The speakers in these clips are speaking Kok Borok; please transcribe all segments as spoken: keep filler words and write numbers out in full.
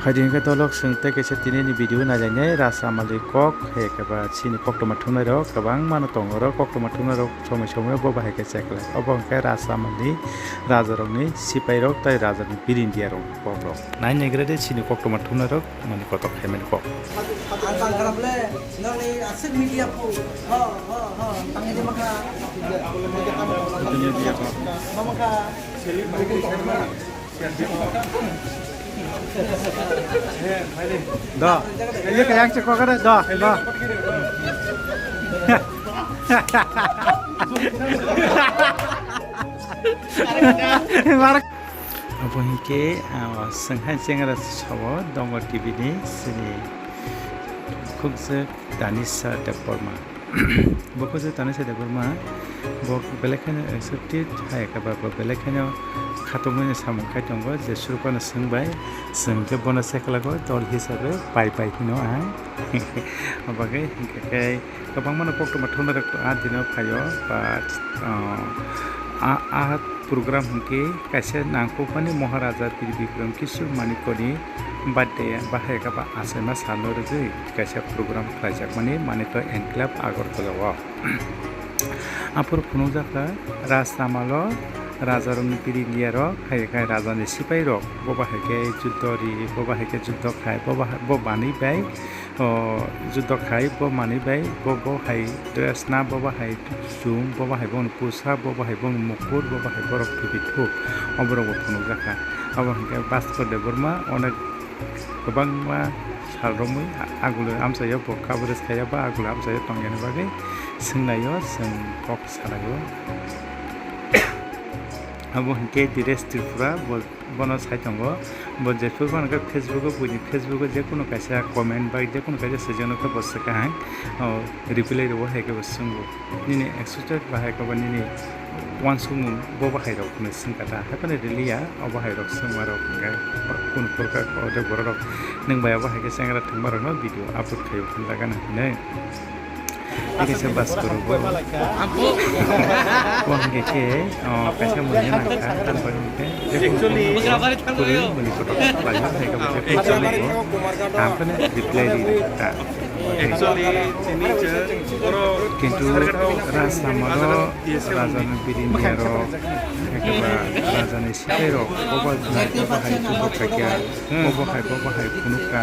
Phaidi hwnkhe dolok chwng tei kaisa tinini video nailainai Rasamali kok, hai khe ba chini koktwma thumnairok kwbangmano tongo, oro koktwma thumnairok somoi somoi bo bahai khe cheklai. Obo hwnkhe Rasamali rajarokni sipairok tei rajani birindiarok kokrok. Nai naigra de chini koktwma thumnairok mani kotok khaimani kok. Ang tangkra ble, nokni aswk media phu. Ho, ho, ho, tangwi de makha. Media phu. Mamakha. Do. Ye kayang che kokare do. Do. Mar- Abo hinkhe, ah, sengkhai chengra sabo Dongor T V ni sini khukjak Danisa Debbarma. Bo khe tani se Debbarma, bo belai kheno accepted hai khe ba, bo belai kheno khatungmani samung khai tongo, je surupano swngbai, chwng khe bono se khlago dol hisabe pai pai hino ang. Bagwi hinkhe khe kwbangmano koktwma thumnairok a dino phaio, but, ah, a, a program hinkhe kaisa nangkukmani Maharaja Bir Bikram Kishore Manikya ni birthday bahai khe ba achaima salno rwgwi kaisa program khlaijakmani Manikya Enclave Agartala o. Aphuru phunukjakha Rajsamalo rajarokni birindiarok, hai khe rajani sipairok, bo bahai khe juddho ri, bo bahai khe juddho khai, bo bahai, bo manwi bai, o, juddho khai, bo manwi bai, bo, bo hai dress na, bo bahai chum, bo bahai bono pusa, bo bahai bono mukur, bo bahai borok thupi thuk, oborok bo phunukjakha. Abo hinkhe Bhaskar Debbarma onek kwbangma sal romwi a-, agulwi amchaio bo coverage khaiya ba agulwi amchaio tongyani bagwi swngnaio, chwng kok salaio. Abo hinkhe Diresh Tripura bo, bono sai tongo. Bo jephru phano khe Facebook o, buini Facebook o jekunu kaisa comment bai jekunu kaisa swijak nokhe bo swkang, o, reply rwo hai khe bo swngo. Nini excited bahai khe bo nini uansukmung bo bahairok hwnwi swngkha ta? Haiphano riliya, o bahairok swngmarok hwnkhe kunu phurkha o de bororok nwng bai abo hai khe chengra thwngmarokno video upload khaiwi hwnjaganw hwnwi. Tei kaisa bus kwrwi bo. Bo hwnkhe khe, o, kaisa mwnwi nangkha, tamni bagwi hwnkhe jekunu kwrwi mwnwi kotor khlaio, hai khe bo jekunu chaligo. Tamo phano reply ri rwkha. Actually, chini je, oro kintu Rajsamalo rajani birindiarok, ekeba rajani sipairok, obo hai, obo hai, obo hai, obo hai phunukha,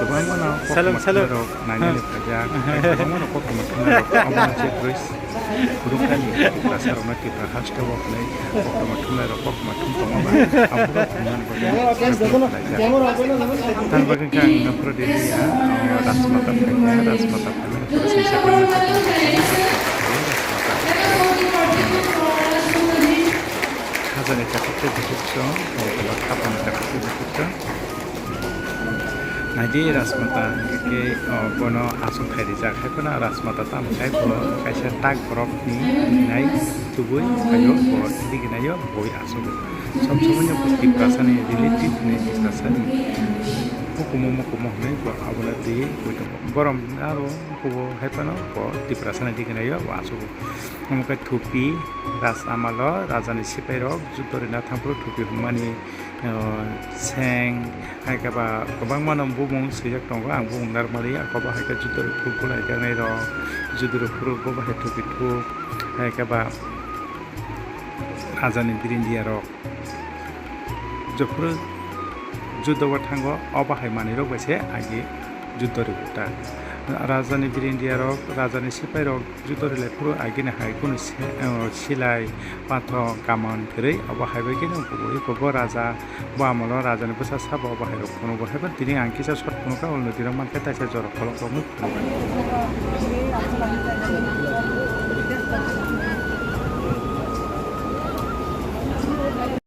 kwbangmano koktwma thumnairok nainani phaijak, kwbangmano koktwma thumnairok, obo hai se bwrwi phunuknani Tiprasarokno Tipra hasteo hwnwi koktwma thumnairok koktwma thum tongma ba, aborok thumnani bagwi. Tamo bagwi khe ang nokphuru riliya, o, Rajmata phaikha, Rajmata phaimani pore singsa phaimani pore singsa phaimani pore singsa phaimani pore singsa phaimani pore singsa phaimani pore. Khajani takhuk tei bukhuk song, o, khapani takhuk tei bukhuk song. Naidi Rajmata hwnkhe, o, bono aswk khai rijak, hai phano Rajmata tamo khai bo kaisa tak borokni nai tubui phaio, bo diginaio boi aswk. Sob somoi no bo Tiprasani relative ni Tiprasani hukumu mukumu hwnwi bo abono twiwi bui tongo. Borom aro hukumu hai phano bo Tiprasani diginaio bo aswk. Omo khe thupi, Rajsamalo rajani sipairok juto rina thangphuru thupi hwnmani, o, seng, hai khe ba kwbangmano bumung swijak tongo, ang bumung narwkmani, ang kobo hai khe juto rok phuru bulai tangnairok, juto rok phuru bo bahai thupi thuk, hai khe ba rajani birindiarok. Jephuru judo o thango, o bahai manwirok bai se agi judo rwgo ta. Rajani birindiarok, rajani sipairok judo rwlai phuru agini hai kunu se-, o, silai, pathor, kaman kwrwi, obo hai bai kheno kubui eko bo raja, bo amolo rajani bwsa sabo obo hai rok phunugo. Haiphano tini ang kisa short phunukha, ulnwi tini mankhe taisa jora kholokrokno phunukha.